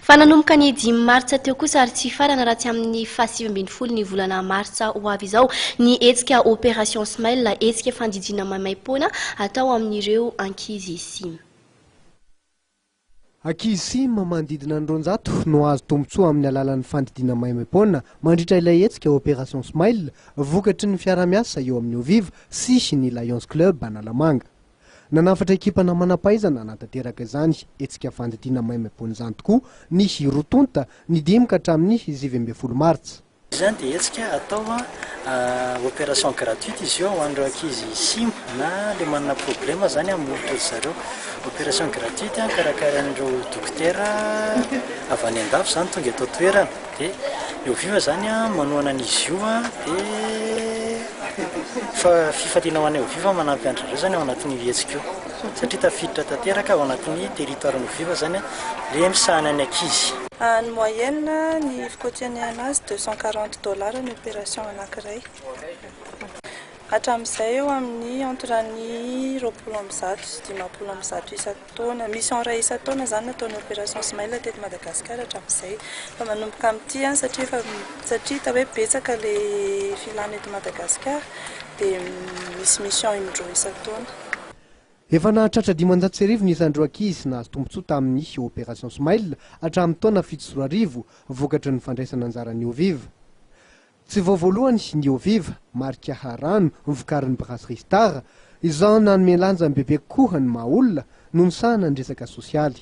Fa nanomboka ny 5 martsa teo kosa ary tsy hifarana raha tsy amin'ny faha-19 ny volana martsa ho avy izao ny hetsika Opération Smile, hetsika fandidiana maimaimpoana atao amin'ireo ankizy sima. Ankizy sima manodidina ny 200 no hahazo tombontsoa amin'ny alalan'ny fandidiana maimaimpoana mandritra ilay hetsika Opération Smile vokatry ny fiaraha-miasa eo amin'ny Eau Vive sy ny Lions Club Analamanga. Nanafatra ekipana manam-pahaizana hanatanteraka izany hetsika fandidiana maimaimpoana izany tokoa ny roa tonta, ny 5 ka hatramin'ny 19 martsa. Izany dia hetsika atao opération gratuite izy io ho an'ireo ankizy sima na ilay manana problème izany amin'ny molotra ry zareo. Opération gratuite karakarain'ireo dokotera avy any an-dafy izany tonga eto an-toerana. Dia eo viva izany manohana an'izy io dia fa fifaliana ho anay eo viva manampy an-dry zareo izany ao anatin'io hetsika io satria tafiditra tanteraka ao anatin'ny territoire ny viva izany ilay misahana ny ankizy. En moyenne ny fikotianay anazy 240 dollars ny opération anankiray. Hatramin'izay eo amin'ny entre ny 120 sy 150 isan-taona. Mission iray isan-taona izany nataon'ny Opération Smile teto Madagasikara hatramin'izay. Fa manomboka amin'ity an, satria efa satria hita hoe betsaka ilay filana eto Madagasikara dia misy mission indroa isan-taona. Efa nahatratra 1500 ny isan'ireo ankizy nahazo tombontsoa tamin'ny Opération Smile hatramin'ny taona 2007 vokatry ny fandraisana anjaran'ny Eau Vive. Tsy vao voalohany ny Eau Vive, marika rano vokarin'ny Brasserie Star, izao nanome lanja bebe kokoa ny maha olona no nisahana ny resaka sosialy.